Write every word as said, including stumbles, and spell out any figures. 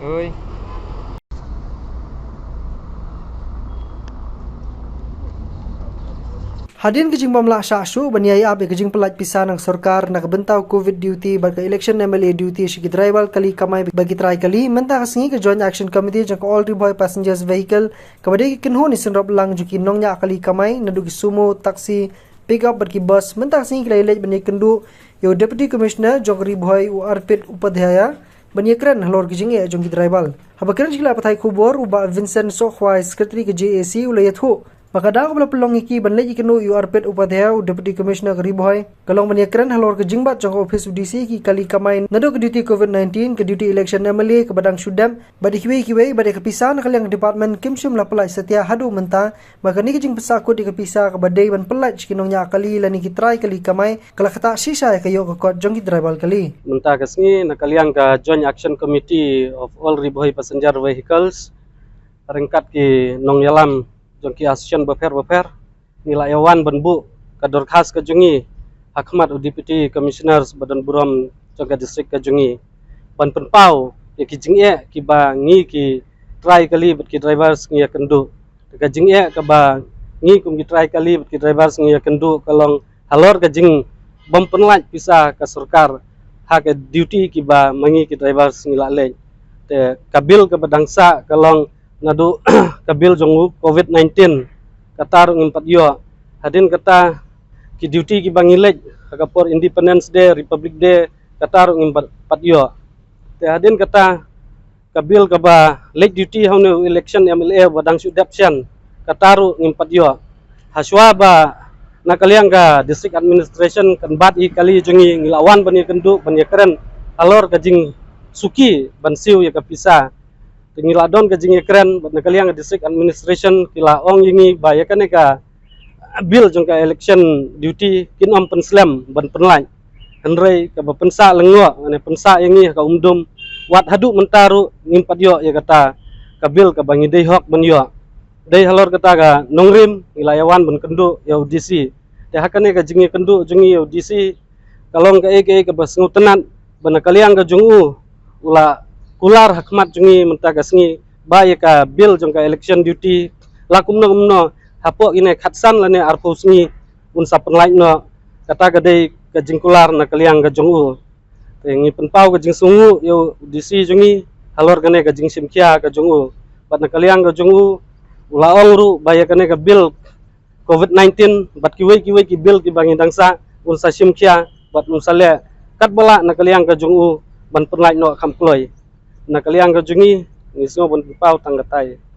Hadien ka jingbym lah shah shuh ban ïai ap ïa ka jingpynlait pisa na ka sorkar na ka bynta u covid duty bad ka election M L A duty sha ki driver kali kamai bad ki trai kali, mynta ka sngi ka Joint Action Committee jong ka All Ri Bhoi Passengers Vehicle kaba dei ka kynhun isynrop lang jong ki nongñiah kali kamai naduh ki sumo, taxi, pick up bad ki bus, mynta ka sngi ki la ïaleit ban ïakynduh ïa u Deputy Commissioner jong ka Ri Bhoi u Arpit Upadhyaya ban ïakren halor ka jingeh jong ki driver. Haba kren sha ki lad pathai khubor, u Bah Vincent Sohkhwai, Secretary ka J A C, u la ïathuh ba ka daw kaba la pynlong ïa ki ban leit ïakynduh ïa u Arpit Upadhyaya, u Deputy Commissioner ka Ri Bhoi, ka long ban ïakren halor ka jingbat jong ka ophis u D C ki kali kamai naduh ka duty covid nineteen, ka duty election M L A kaba dang shu dep bad ïa kiwei kiwei, bad ïa ka pisa na ka liang ka department kim shym la pynlait satia haduh mynta. Ba kane ka jingpynsakhot ïa ka pisa kaba dei ban pynlait sha ki nongñiah kali lane ki trai kali kamai ka la ktah shisha ïa ka ïoh ka kot jong ki driver kali. Mynta ka sngi na ka liang ka Joint Action Committee of All Ri Bhoi Passenger Vehicles ryngkat ki nongïalam jong ki association bapher bapher, ngi la ïa wan ban buh ka dorkhas ka jong ngi ha khmat u Deputy Commissioner ba don burom jong ka district ka jong ngi, ban pynpaw ïa ki jingeh kiba ngi ki trai kali bad ki drivers ngi ïakynduh. Ka jingeh kaba ngi kum ki trai kali bad ki drivers ngi ïakynduh ka long halor ka jingbym pynlait pisa ka sorkar ha ka duty kiba ma ngi ki drivers ngi la leit. Te ka bill kaba dang sah ka long naduh ka bill jong u covid nineteen, kata ruh ngim pat ïoh. Hadien kata ki duty kiba ngi leit ha ka por Independence Day, Republic Day, kata ruh ngim pat, pat ïoh. Te hadien kata ka bill kaba leit duty ha une u election M L A ba dang shu dep shen, kata ruh ngim pat ïoh. Hashwa ba na ka liang ka district administration kan bat ïa ki kali jong ngi, ngi la wan ban ïakynduh ban ïakren halor ka jingsuki ban siew ïa ka pisa. Te ngi la don ka jingïakren bad na ka liang ka district administration ki la ong ïa ngi ba ïa kane ka bill jong ka election duty kin ym pynslem ban pynlait. Hynrei kaba pynsah lyngngoh, ane pynsah ïa ngi ha ka umdum, wat haduh mynta ruh ngim pat ïoh ïa kata ka bill kaba ngi dei hok ban ïoh. Dei halor kata ka nongrim ngi la ïa wan ban kynduh ïa u D C. Te ha kane ka jingïakynduh jong ngi ïa u D C ka long kaei kaei kaba sngewtynnat ba na ka liang ka jong u u la kular ha khmat jong ngi mynta ka sngi ba ïa ka bill jong ka election duty la kumno kumno hapoh kine khatsan lane arphew sngi un sa pynlait noh. Kata ka dei ka jingkular na ka liang ka jong u. Te ngi pynpaw ka jingsngewnguh ïa u D C jong ngi halor kane ka jingshim khia ka jong u. Bad na ka liang ka jong u u la ong ruh ba ïa kane ka bill covid nineteen bad kiwei kiwei ki bill kiba ngi dang sah un sa shim khia bad un sa leh katba lah na ka liang ka jong u ban pynlait noh kham kloi. Na ka liang ka jong ngi ngi sngew ban pynpaw tang katai.